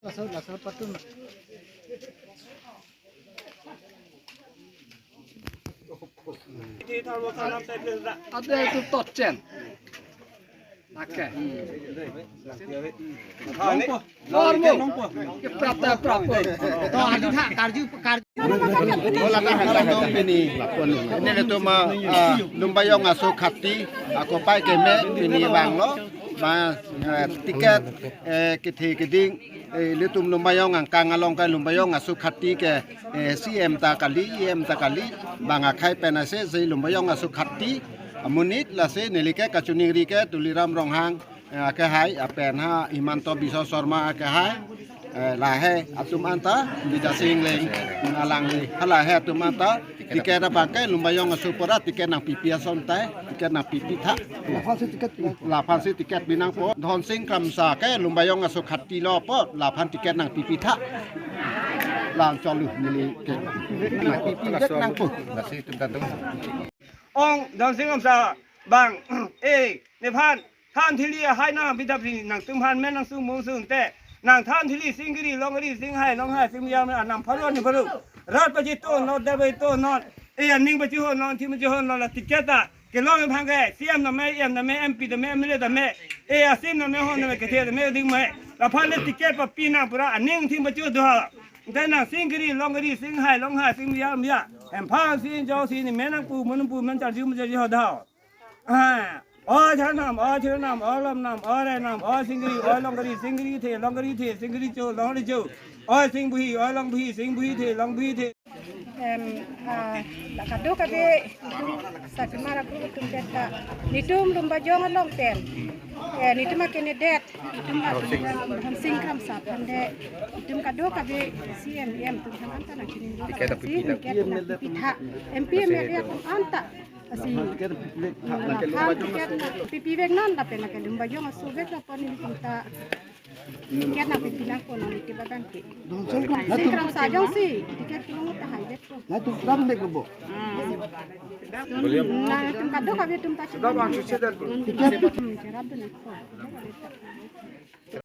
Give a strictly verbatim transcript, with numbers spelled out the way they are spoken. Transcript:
Laso, laso patun. Ade itu tochen. Oke. Normal. Prapta, prapta. To adi tha karju, karju. Bola ta handa dong pini. Pini le tuma, ah, Lumbajong aso khati, ako pai keme pini vanglo. Ma, eh, ticket, eh, kethe keding, eh, ilitum Lumbajong angkang along ke Lumbajong aso khati ke, eh, C M ta kali, E M ta kali, bang akhei pen ase, si Lumbajong aso khati amonit lasi neli ke kachiningri ke Tuliram Ronghang, eh, akehai, apen ha Himanta Biswa Sarma akehai, eh, lahei atum anta, Bidya Sing Engleng alangli, halahei atum anta, ticket abang ke Lumbajong aso pura ticket nangpipi ason tai, ticket nangpipi tha. Laphan si ticket, laphan si ticket binang po. Dhonsing Kramsa ke Lumbajong aso khati lo po, laphan ticket nangpipi tha. Lang cholu neli ke. Nangpipi vek nang po. Ong Dhonsing Kramsa bang, eh, nephan than thili ahai nang bidap ri nangtum aphan men nangsung mung sung te. Nang than thili sing kiri, long kiri, sing hai, long hai, sing yam, anam pharo ni pharo. Rat paji to non, debe to non. Eh, aning paji ho non, thim paji ho non, la ticket ta kelong aphan ke, C M tame, E M tame, M P tame, M L A tame. Eh, asim tame, ho tame, kethe tame, ding me. Laphan le ticket papi nang pura, aning thim paji ho do. Te nang sing kiri, long kiri, sing hai, long hai, sing yam ya. Emphan sing jo sing ni men nangpu, men pu, men charju, men charju ho do. Ah, oi Chernam, oi Chernam, oi Lomnam, oi Renam, oi sing kiri, oi long kiri, sing kiri the, long kiri the, sing kiri cho, long kiri cho. Oi sing buhi, oi long buhi, sing buhi the, long buhi the. Em, ah, la kadokave, itum Satima ra group itum beta. Netum Lumbajong along pen. Eh, netum a candidate, netum a candidate, Dhonsing Kramsa aphan de. Netum kadokave C M, E M atum aphan anta nangchiningri. Ticket nangpipi tha. M P, M L A atum anta. Lasi, laphan ticket nangpipi vek non, lapen lake Lumbajong aso vek lapen nelitum ta ticket nangpipi nangpo non, nelitum abang ke. Dhonsing Kramsa jongsi ticket kelong ta hai vek po. Latum ram vek po. Ah. Nangtum kadokave atum ta ticket. Hmm, cherap dun po.